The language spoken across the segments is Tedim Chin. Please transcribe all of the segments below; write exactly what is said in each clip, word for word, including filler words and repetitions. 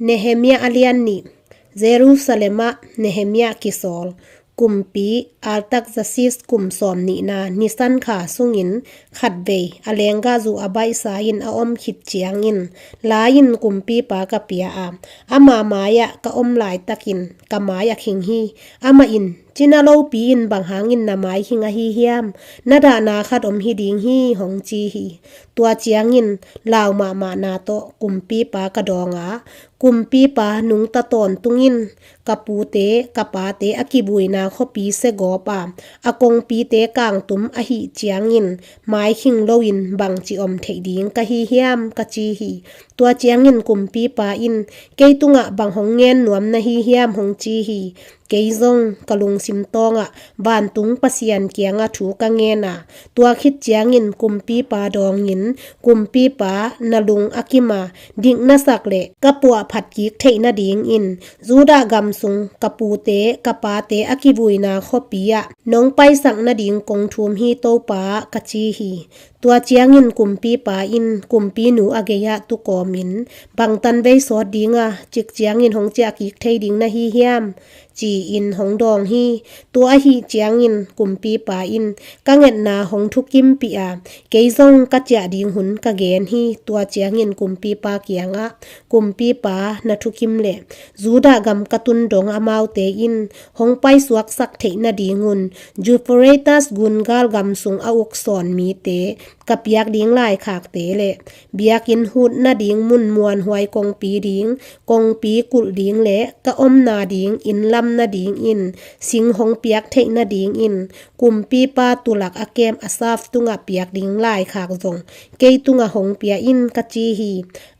Nehemiah a lian nih. Jerusalem ah Nehemiah kisawl. Kumpi Artaxerxes kum sawm nihna Nisan kha sungin khatvei a lenggahzu a baihsa in a om khit ciangin, la-in kumpipa ka pia a, ama mai-ah ka om laitakin ka mai a khing hi. Amah in, "Cina lopi in bang hangin na mai khing ahi hiam? Na dahna khat om hi ding hi," hong ci hi. Tua ciangin lau mahmahna tawh kumpipa ka dawng a, kumpipa nungta tawntung in, ka pute ka pate a kibuina khuapi segawp a, a kongpite kangtum ahih ciangin mai khing loin bangci om theih ding ka hi hiam, ka ci hi. Tua ciangin kumpipa in, "Kei tungah bang hong ngen nuam na hi hiam?" hong ci hi. Kei zong ka lungsim tawngah vantung Pasian kiangah thu ka ngen a, tua khit ciangin kumpipa dawngin, "Kumpipa, na lung a kim a, dik na sak le ka puahphat kik theih nadingin Judah gam sung ka pute ka pate a kibuina khuapi ah nong paisak nading kong thum hi, Topa," ka ci hi. Tua ciangin kumpipa in kumpinu a gei-ah tukawmin, "Bang tanvei sawt ding a, cik ciangin hong ciah kik thei ding na hi hiam?" ci-in hong dawng hi. Tua ahih ciangin kumpipa in ka ngetna hong thukimpih a, kei zong ka ciah ding hun ka gen hi. Tua ciangin kumpipa kiangah, "Kumpipa, na thukim le Judah gam ka tun dong amaute in hong paisuaksak theih nadingun Euphrates gungal gam sung a uk sawn mite ka piak ding laikhakte le biakinn hut nading mun muanhuai kongpi ding, kongpi kulh ding le ka omna ding inn lam nadingin sing hong piak theih nadingin kumpipa tulak a kem Asaf tungah piak ding laikhak zong kei tungah hong pia in," ka ci hi.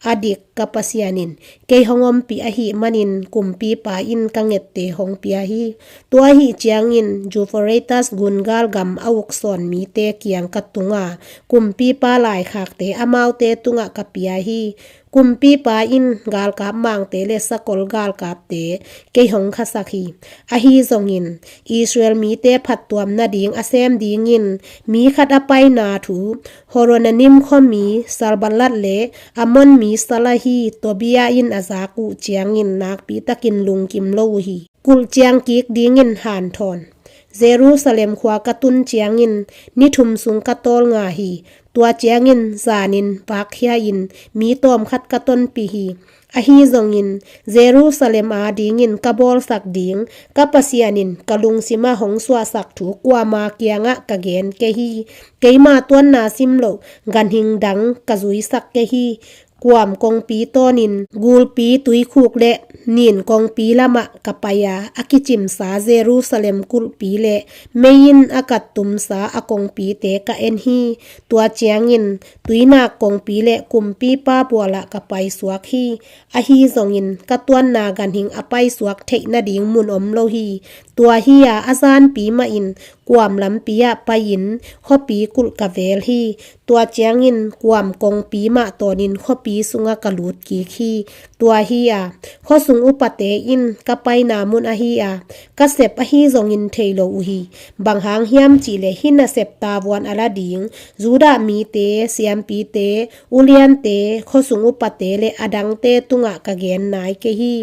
A dik ka Pasian in kei hong ompih ahih manin kumpipa in ka ngette hong pia hi. Tua ahih ciangin Euphrates gungal gam a uk sawn mite kiang ka tung a, kumpipa laikhakte amaute tungah ka pia hi. Kumpipa in galkap mangte le sakol galkapte kei hong khasak hi. Ahi zongin Israel mite phattuam nading a sem dingin mi khat a paina thu Horonaim khuami Sanballat le Amon mi sal ahi Tobia in a zak uh ciangin nakpi takin lungkim lo uh hi. Kulh ciang kik dingin hanthawn. Jerusalem khua ka tun ciangin ni thum sung ka tawlnga hi. Tua ciangin zanin vakkhia-in mi tawmkhat ka tonpih hi. Ahi zongin Jerusalem adingin ka bawlsak ding ka Pasian in ka lungsimah hong suahsak thu kuama kiangah ka gen kei hi. Keima tuanna sim loh ganhing dang ka zuisak kei hi. Kuam kongpi tawnin gulpi tuikhuk le nin kongpi lamah ka pai a, a kicimsa Jerusalem kulhpi le mei in a kattumsa a kongpite ka en hi. Tua ciangin tuinak kongpi le kumpipa pualah ka paisuak hi. Ahi zongin ka tuanna ganhing a paisuak theih nading mun om lo hi. Tua hi-a a zanpi mahin kuam lampi ah pai-in khuapi kulh ka vel hi. Tua ciangin kuam kongpi mah tawnin khuapi sungah ka lut kik hi. Tua hi-a khuasung upate in ka paina mun ahi-a ka sep ahi zongin thei lo uh hi. Bang hang hiam cihleh hih nasep tavuan a la ding Judah mite, siampite, uliante, khuasung upate le adangte tungah ka gen nai kei hi.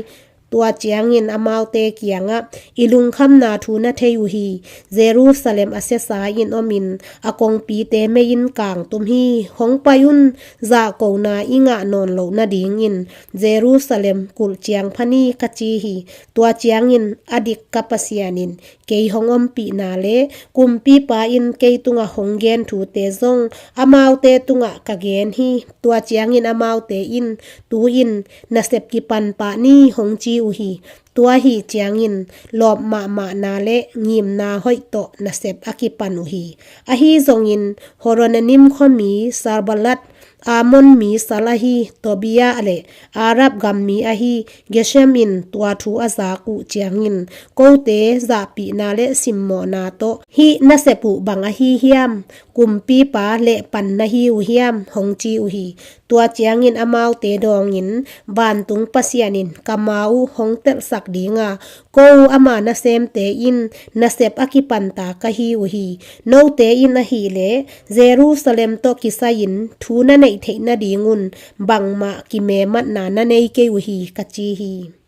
Tua ciangin amaute kiangah, "I lungkhamna thu na thei uh hi. Jerusalem a siasa in omin a kongpite mei in kangtum hi. Hong pai un, zahkona i ngah nawn loh nadingin Jerusalem kulh ciangpha ni," ka ci hi. Tua ciangin a dik ka Pasian in kei hong ompihna le kumpipa in kei tungah hong gen thute zong amaute tungah ka gen hi. Tua ciangin amaute in, "Tu-in nasep kipan pah ni," hong ci uh hi. Tua ahih ciangin lawp mahmahna le ngimna hoih tawh nasep a kipan uh hi. Ahi zongin Horonaim khuami Sanballat, Amon mi sal ahi Tobia le Arab gam mi ahi Geshem in tua thu a zak uh ciangin, "Kote zahpihna le simmawhna tawh hih nasep uh bang ahi hiam? Kumpipa lehpan na hi uh hiam?" hong ci uh hi. Tua ciangin amaute dawngin, "Vantung Pasian in ka ma uh hong telhsak ding a, ko ama nasemte in nasep a kipanta ka hi uh hi. Note in ahih leh Jerusalem tawh kisai-in thu na neih theih nadingun bangmah kimematna na nei kei uh hi, ka ci hi.